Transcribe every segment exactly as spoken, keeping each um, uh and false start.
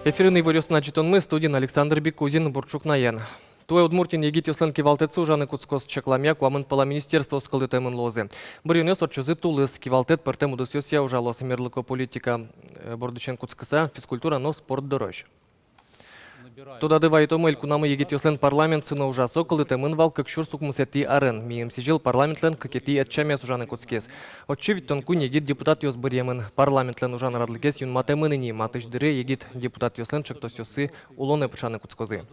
Эфирын «Иворъёс» но ӝытонмы, студиын Александр Бикузин. Бур ӵукнаен. Туэ Удмуртиын егитъёслэн кивалтэтсы ужаны кутскоз. Чакламъя, куамын пала министерствоос кылдытэмын луозы. Быръёнъёс ортчозы тулыс. Кивалтэт пӧртэм удысъёсъя ужалоз: мерлыко политика, э, бордысен кутскыса, физкультура но спорт дорозь. Тодады вайытом, элькунамы егитъёслэн парламентсы но ужа. Со кылдытэмын вал кык сюрс укмысэтӥ арын. Мимала сӥзьыл парламентлэн кыкетӥ ӧтчамез ужаны кутскиз. Отчы витьтон куинь егит депутатъёс быръемын. Парламентлэн ужан радлыкез юнматэм ини. Матысь дыре егит депутатъёслэн ӵектосъёссы улонэ пыӵаны кутскозы.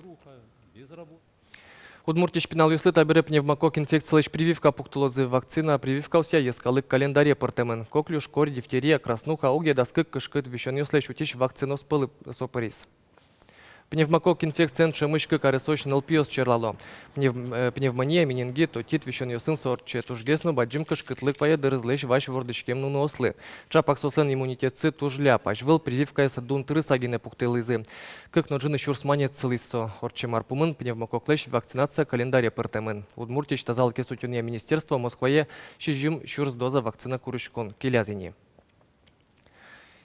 Удмуртиысь пиналъёслы табере пневмококк инфекциялэсь прививка пуктылозы. Вакцина прививкаосъя йӧскалык календаре пыртэмын. Коклюш, корь, дифтерия, краснуха, уг ке дас кык кышкыт висёнъёслэсь утись вакцинаос пӧлы со пыриз. Пневмококк инфекциен ӵемысь кык аресозь нылпиос черлало. Пнев-, э, пневмония, менингит, отит висёнъёсын со ортче. Тужгес но бадӟым кышкытлык вае дырызлэсь вазь вордӥськем нуныослы. Ӵапак соослэн иммунитетсы туж ляб. Азьвыл прививкаез дун тырыса гинэ пуктылӥзы. Кык но ӝыны сюрс манет сылӥз со. Ортчем ар пумын пневмококклэсь вакцинация календаре пыртэмын. Удмуртиысь тазалыкез утёнъя министерство Москвае сизьым сюрс доза вакцина куриськон келяз ини.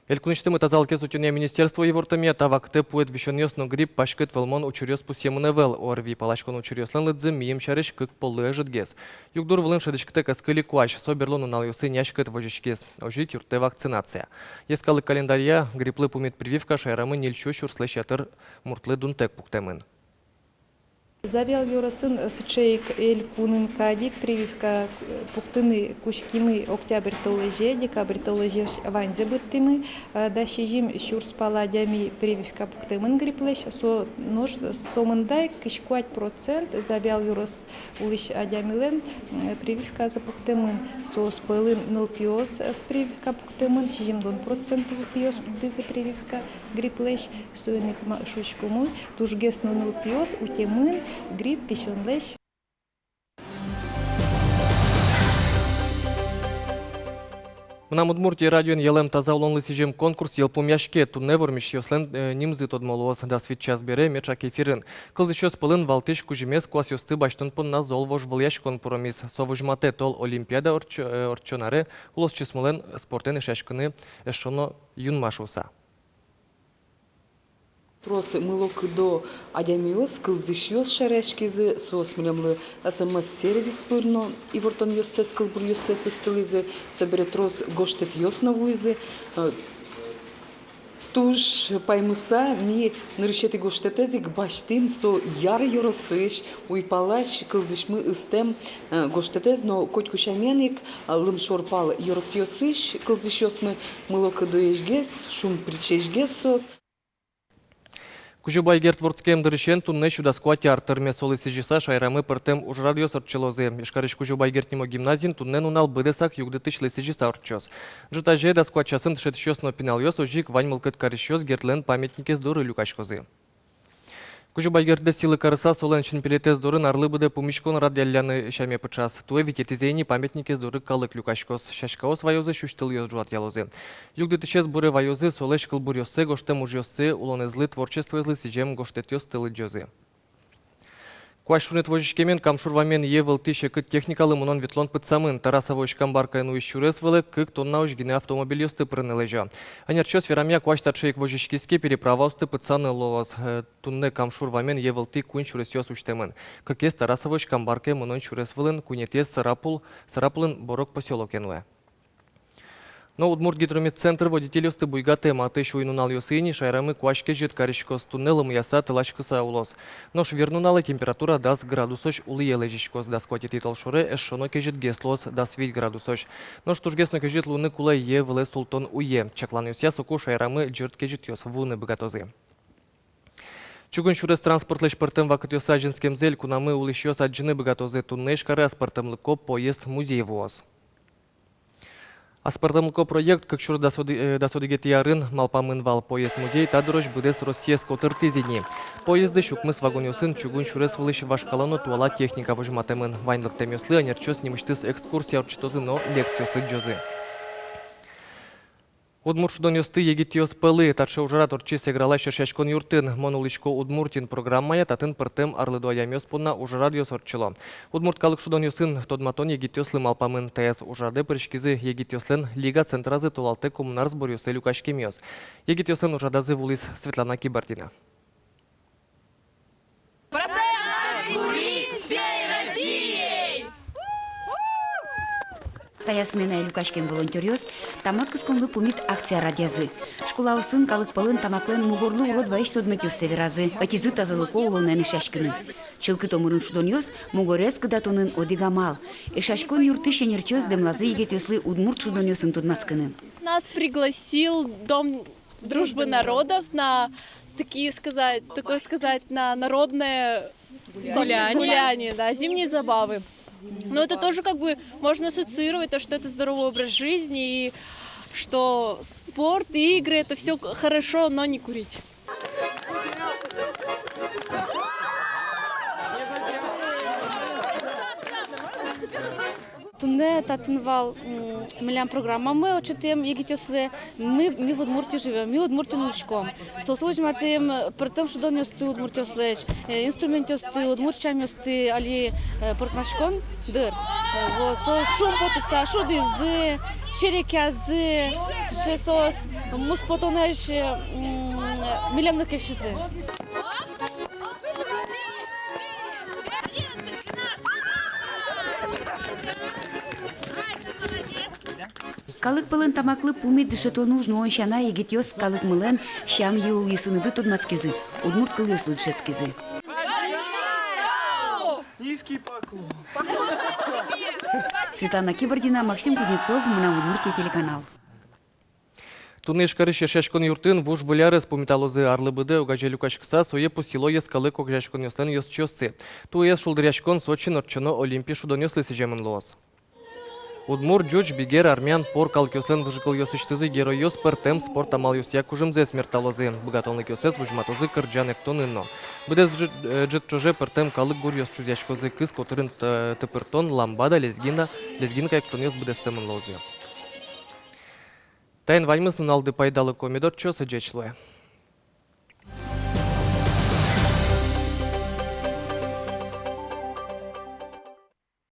Элькунысьтымы тазалыкез утёнъя министерство ивортэмъя, та вакытэ пуэд висёнъёс но грипп паськыт вӧлмон учыръёс пусъемын ӧвӧл. ОРВИ паласькон учыръёслэн лыдзы мийым сярысь кык поллы ӧжытгес. Югдур вылын шӧдӥськытэк ӧз кыльы куазь, со берло нуналъёсы няськыт возиськиз. Озьы ик юрттэ вакцинация. Йӧскалык календарья грипплы пумит прививка шаерамы ньыльсю сюрслэсь ятыр муртлы дунтэк пуктэмын. Завьял ёросын, э, сыӵе ик элькунын кадь ик прививка, э, пуктыны кутскимы октябрь толэзе, декабрь толэзе ваньзэ быдтӥмы, э, дас сизьым сюрс пала адями прививка пуктэмын грипплэсь, со, нош сомында ик кызь куать процент Завьял ёрос улӥсь адямилэн, м, прививказы пуктэмын. Соос пӧлын нылпиос, э, прививка пуктэмын, сизьымдон процент нылпиос пуктӥзы прививка грипплэсь. Соин ик ма-, шуиськомы, тужгес но нылпиос утемын грипп висёнлэсь. «Мынам Удмуртие» радиоен ялэм таза улонлы сӥзем конкурс йылпумъяське. Туннэ вормисьёслэн, э, нимзы тодмо луоз дас вить час бере меӵак эфирын. Кылзӥсьёс пӧлын валтӥсь кузьымез куасъёсты басьтон понна зол вожвылъяськон пуромиз. Со возьматэ тол олимпиада ортчо-, э, ортчон аре улосчиосмылэн спортэн эшъяськыны эшшо но юнма шуыса. Трос мылокыдо адямиос, кылзӥсьёс шараяськизы, соос милемлы СМС-сервис пыр но ивортонъёссэс, кылбуръёссэс ыстылӥзы, собере трос гожтэтъёс но вуизы. Э, туж паймыса, ми нырысетӥ гожтэтэз ик басьтӥм, со Яр ёросысь, Уйпалась кылзӥсьмы ыстэм, э, гожтэтэз, но котьку сямен ик, э, лымшор пал ёросъёсысь кылзӥсьёсмы мылокыдоесьгес, шумпричеесьгес соос. Кузебай Герд вордскем дырысен туннэ сю дас куать ар тырме. Солы сӥзьыса шаерамы пӧртэм ужрадъёс ортчылозы. Ижкарысь Кузебай Герд нимо гимназиын туннэ нунал быдэсак югдытӥсьлы сӥзьыса ортчоз. Ӝытазе дас куать часын дышетӥсьёс но пиналъёс, озьы ик вань мылкыд карисьёс Гердлэн памятникез доры люкаськозы. Кузебай Гердлэсь сӥлы карыса, солэн синпелетэз дорын арлы быдэ пумиськон радъялляны сяме пыӵаз. Туэ витетӥзэ ини памятникез доры калык люкаськоз. Сяськаос ваёзы, сюсьтылъёс ӝуатъялозы. Югдытӥсез буре ваёзы солэсь кылбуръёссэ, гожтэм ужъёссэ, улонэзлы, творчествоезлы сӥзем гожтэтъёсты лыдӟозы. Куазь шунет возиськемен Кам шур вамен йӧ вылтӥ секыт техникалы мынон-ветлон пытсамын. Тарасовоысь Камбаркае нуись сюрес вылэ кык тоннаозь гинэ автомобильёсты пырыны лэзё. Ӧнерчиос верамъя, куазь таӵе ик возиськиз ке, переправаосты пытсаны луоз. Э, туннэ Кам шур вамен йӧ вылтӥ куинь сюресъёс усьтэмын. Кыкез Тарасовоысь Камбаркае мынон сюрес вылын, куинетӥез Сарапул, Сарапулын Борок посёлокен вуэ. Но Удмурт гидрометцентр водительёсты буйгатэ. Матысь уй-нуналъёсы ини шаерамы куазь кезьыт кариськоз, туннэ лымыяса, тыласькыса улоз. Нош вир нуналэ температура дас градусозь улӥе лэзиськоз, дас куатетӥ толшоре эшшо но кезьытгес луоз, дас вить градусозь. Нош тужгес но кезьыт луыны кулэ йӧ вылэ султон уе. Чакланъёсъя, соку шаерамы ӟырт кезьытъёс вуыны быгатозы. Чугун сюрес транспортлэсь пӧртэм вакытъёсы азинскемзэ элькунамы улӥсьёс адӟыны быгатозы. Туннэ Ижкаре аспӧртэмлыко поезд-музей вуоз. Аспӧртэмлыко проект кык сюрс дас одӥ-, э, дас одӥгетӥ арын малпамын вал. Поезд-музей та дырозь быдэс Россиез котыртӥз ини. Поездысь укмыс вагонъёсын чугун сюрес вылысь вашкала но туала техника возьматэмын. Вань лыктэмъёслы ӧнерчиос нимысьтыз экскурсия ортчытозы но лекциос лыдӟозы. Удмурт шудонъёсты егитъёс пӧлы. Таӵе ужрад ортчиз Эгралась Эшъяськон юртын «Мон улӥсько Удмуртиын» программая. Татын пӧртэм арлыдо адямиос понна ужрадъёс ортчыло. Удмурт калык шудонъёсын тодматон егитъёслы малпамын. Таяз ужрадэ пыриськизы егитъёслэн лига центразы толалтэ коммунар сборъёсы люкаськемъёс. Егитъёслэн ужрадазы вуылӥз Светлана Кибардина. Бросаем курить всей Россией! Таяз сменае люкаськем волонтёръёс «Тамак кысконлы пумит» акция радъязы. Школаосын калык пӧлын тамаклэн мугорлы урод вайись тодметъёссэ веразы, ӧтизы тазалыко улонэн эшъяськыны. Чылкыт омырын шудонъёс — мугорез кыдатонын одӥг амал. Эшъяськон юртысь ӧнерчиос дэмлазы егитъёслы удмурт шудонъёсын тодматскыны. Нас пригласил Дом дружбы народов на такие сказать, такое сказать, на народное гуляния. Гуляния, да, зимние забавы. Но это тоже как бы можно ассоциировать то, что это здоровый образ жизни и что спорт и игры — это все хорошо, но не курить. Туннэ татын вал, м, милям программамы ортчытэм егитъёслы. «Мы, ми в Удмуртии живём», «Ми Удмуртиын улӥськом». Соослы возьматӥм пӧртэм шудонъёсты удмуртъёслэсь, э, инструментъёсты, удмурт сямъёсты али, э, пӧртмаськон дыр. Э, вот, соос шумпотыса шудӥзы, серекъязы, сыӵе соос муспотонэсь, м, милемлы кельшизы. Калык пӧлын тамаклы пумит дышетон уж нуон сяна, егитъёс калыкмылэн сям-йылолъёсынызы тодматскизы, удмурт кылъёслы дышетскизы. Низкий поклон. Светлана Кибардина, Максим Кузнецов, «Мынам Удмуртие» телеканал. Туннэ Ижкарысь Эшъяськон юртын вуж выль арез пумиталозы. Арлы быдэ огазе люкаськыса сое пусйыло йӧскалык огазеяськонъёслэн ёзчиоссы. Туэ шулдыръяськон Сочиын ортчоно Олимпи шудонъёслы сӥземын луоз. Удмурт, ӟуч, бигер, армян, пор калыкъёслэн выжыкылъёсысьтызы геройёс пӧртэм спорт амалъёсъя кужымзэс мерталозы. Быгатонлыкъёссэс возьматозы кырӟан-эктонын но. Быдэс ӝыт, э, ӝыт ӵоже пӧртэм калык гуръёс чузъяськозы. Кыз котырын т-, тыпыртон, ламбада, лезгина, лезгинка эктонъёс быдэстэмын луозы. Таин ваньмыз. Нуналды пайдалыко мед ортчоз. Ӟеч луэ.